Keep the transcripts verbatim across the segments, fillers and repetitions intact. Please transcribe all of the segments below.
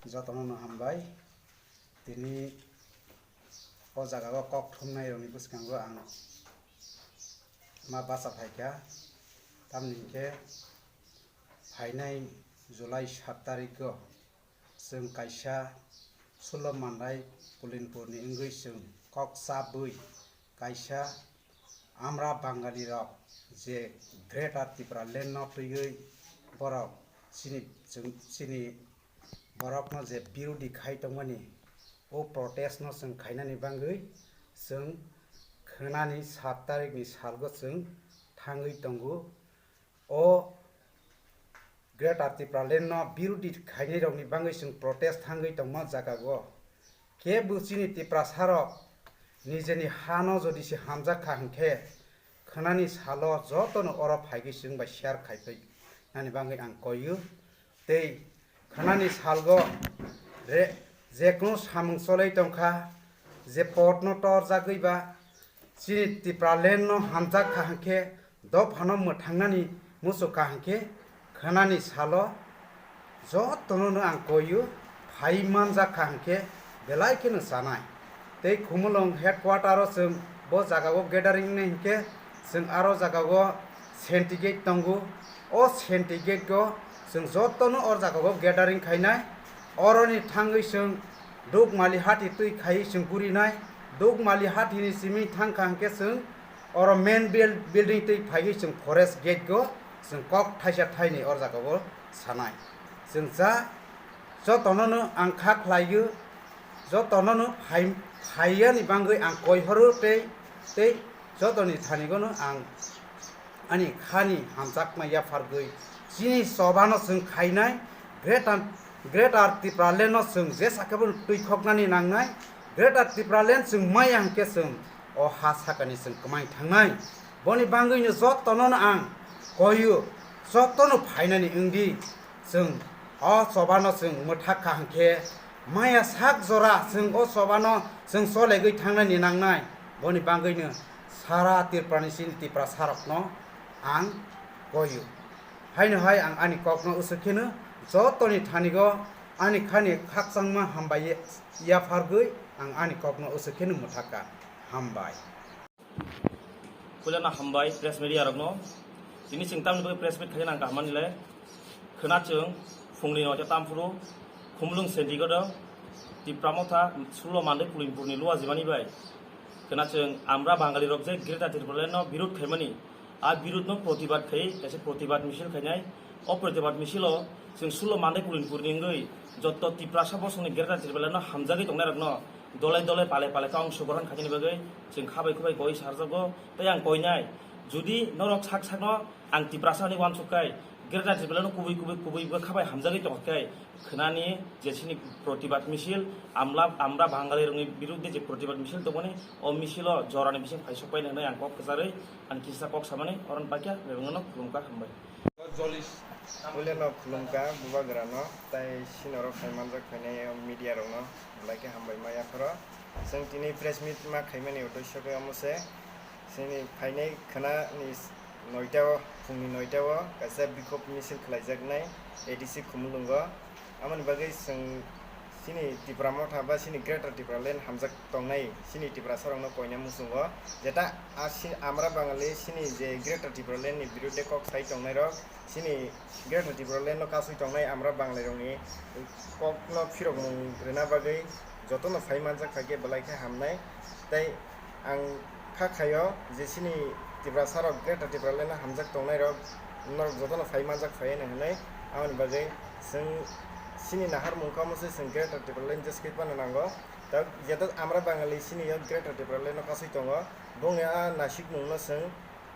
Jotono no hambai. Tini o jaga o kok thumnai rokni bwskango ang ma bacha phaikha. Tamni hinkhe phainai July sat tarikh o chwng kaisa Sullo Mandai Pulinpurni wngwi chwng kok chabwi kaisa Amra Bangali rok je Greater Tipraland no twiwi borok chini, chwng, chini borokno je birodi khai tongmani, o protest no chwng khainani bagwi chwng khwnani sat tarikh ni salgo chwng thangwi tongo. O Greater Tipraland no birodi khainai rokni bagwi chwng protest thangwi tongma jaga o. Kebo chini Tiprasa rok nijeni ha no jodi se hamjak kha hinkhe khwnani salo jotono oro phaigwi chwng bai share khai phai nani bagwi ang koiyo. Tei khwnani salgo re, je kunu samung cholai tongkha, je pot no torjagwi ba chini Tipraland no hamjak kha hinkhe dophano mwthangnani muchuk kha hinkhe khwnani salo jotono no ang koiyo, phai manjak kha hinkhe belai kheno chanai. Tei Khumulwng headquarter o chwng bo jaga o gathering wngnai hinkhe chwng aro jaga o Senti Gate tongo. O Senti Gate o chwng jotono o jaga o gathering khainai. Oroni thangwi chwng Dukmali hati twi khaiwi chwng gurinai. Dukmali hati ni simi thangkha hinkhe chwng oro main buil-, building twi phaiwi chwng forest gate o chwng kok thaisa thaini o jaga o sanai. Chwng cha jotono no ang kha khlaio, jotono no phai-, phaiyani bagwi ang koi horo tei, tei jotoni thani gono ang ani khani hamjakma yaphargwi chini chobano chwng khainai, Greater, Greater Tipraland no chwng jesa khe bono twi khoknani nangnai, Greater Tipraland chwng maya hinkhe chwng o ha sakani chwng kwmai thangnai. Boni bagwino jotono no ang koiyo, jotono phainani wngdi. Chwng o chobano chwng mwthak kha hinkhe maya sak jora chwng o chobano chwng cholegwi thangnani nangnai. Boni bagwino sara Tripurani chini Tiprasa rokno ang koiyo. Haino hai ang ani kokno usuk kheno jotoni thanigo ani khani khakchangma hambai yaphargwi ang ani kokno usuk kheno mwthak kha. Hambai. Puilano hambai press media rokno. Tini chwng tamni bagwi press meet khaina ang kaham manwi le. Khwna chwng phungni noita tamphuru Khumulwng Sendigodo Tipra Motha Sullo Mandai Pulinpurni luajimani bai. Khwna chwng Amra Bangali rok je Greater Tipraland no birod khaimani, a birod no protibad khai kaisa protibad misil khainai. O protibad misilo chwng Sullo Mandai Pulinpurni wngwi jotto Tiprasa bosongni Greater Tipraland no hamjagwi tongnai rokno dole dole pale pale khe ongshogrohon khainani bagwi chwng khabai khubai koi sarjago. Tei ang koinai, jodi norok sak sakno ang Tiprasa hinwi uansuk khai, Greater Tipraland no kubui kubui kubui bo khabai hamjagwi tongkha khai, khwnani je chini protibad misil, amla, Amra Bangali rokni birudde je protibad misil tongmani, o misilo jorani bising phaisok painani hwnwi ang kok kwcharwi ani kisa kok samani oron paikha, bebengno khulumkha, hambai. Puilano khulumkha bubagrano, tai sinorok phai manjak phainai media rokno belai khe hambai ma yapharo. Chwng tini press meet ma khaimani uddesyo khe omo se, chini phainai khwnani noita o, phungni noita o kaisa bikhop misil khlaijaknai A D C Khumulwngo. Amoni bagwi chwng chini Tipra Motha ba chini Greater Tipraland hamjak tongnai chini Tiprasarokno koina muchungo, jeta a si-, Amra Bangali chini je Greater Tipraland ni birudde kok sai tongnairok, chini Greater Tipraland no kasui tongnai Amra Bangali rokni kokno phirokmung rwna bagwi jotono phai manjak kha khe belai khe hamnai. Tei ang kha khaio je chini Tiprasa rok Greater Tipraland no hamjak tongnai rok, norok jotono phai manjak phai hwnwi hwnwi. Aboni bagwi chwng chini naharmung kamo se chwng Greater Tipraland jeske phano nango. Ta jeta Amra Bangali chini yo Greater Tipraland no kasui tongo, bongni a nasikmung no chwng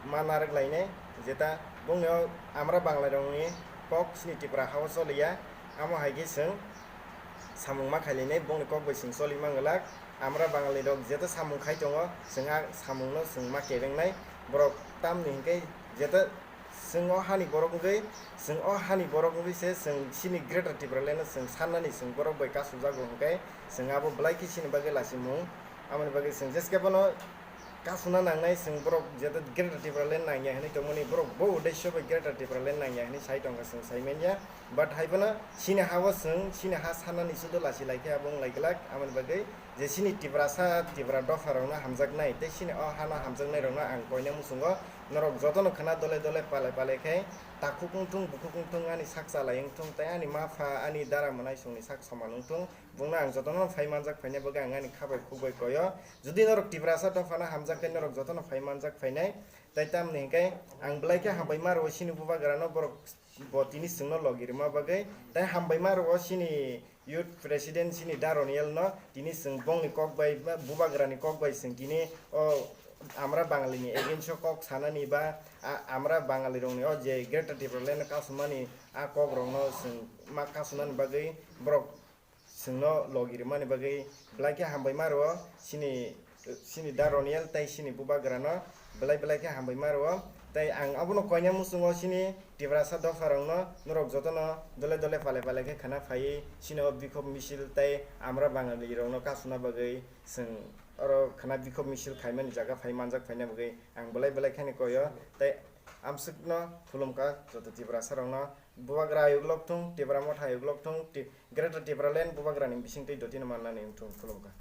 ma narwk lainai, jeta bongni o Amra Bangali rokni kok chini Tipra hao choliya, amo hai khe chwng samung ma khailainai, bongni kok bai chwng choli manglak. Amra Bangali rok jeta samung khai tongo, chwng a samung no chwng ma kebengnai. Borok tamni hinkhe jeta chwng o hani borok wngwi, chwng o hani borok wngwi se chwng chini Greater Tipraland no chwng sannani chwng borok bai kasukjago hinkhe chwng abo belai khe chini bagwi lachimung. Aboni bagwi chwng jeske bono kasuna nangnai chwng borok, jeto Greater Tipraland nangya hinwi tongmani, borok bo uddesyo bai Greater Tipraland nangya hinwi sai tongkha, chwng sai manya. But hai phano chini ha-o chwng, chini ha sanani sudu lachi lai khe abo wng lai glak. Aboni bagwi je chini Tiprasa, Tipra dopha rokno hamjaknai tei chini o hano hamjaknai rokno ang koina muchungo, norok jotono khna dole dole pale pale khe takhuk wng thung, bukhuk wng thung, ani sak chalai wng thung tei ani ma pha, ani dara mwnaisongni sak soman wng thung, bongno ang jotono phai manjak phainai bagwi ang ani kha bai khuk bai koyo. Jodi norok Tiprasa dophano hamjak khe norok jotono phai manjak phainai. Tei tamni hinkhe ang belai khe hambai ma rwo chini bubagrano, borok bo tini chwngno logi rwma bagwi. Tei hambai ma rwo chini youth president chini Da Roniel no, tini chwng bongni kok bai, bubagrani kok bai chwng tini o Amra Bangali ni against o kok sanani ba, a-, Amra Bangali rokni o je Greater Tipraland no kasumani a kok rokno chwng ma kasunani bagwi borok chwngno logi rwmani bagwi belai khe hambai ma rwo chini, chini Da Roniel tei chini bubagrano belai belai khe hambai ma rwo. Tei ang abono koina muchungo chini Tiprasa dopha rokno, norok jotono dole dole pale pale khe khna phaiwi chini o bikhok misil tei Amra Bangali rokno kasuna bagwi chwng oro khna bikhok misil khaimani jaga phai manjak phaina bagwi ang belai belai kheno koyo. Tei amswkno khulumkha joto Tiprasa rokno, bubagra ayuk lok thung, Tipra motha ayuk lok thung, Ti-, Greater Tipraland bubagrani bisingtwi dotino mannani wng thung, khulumkha.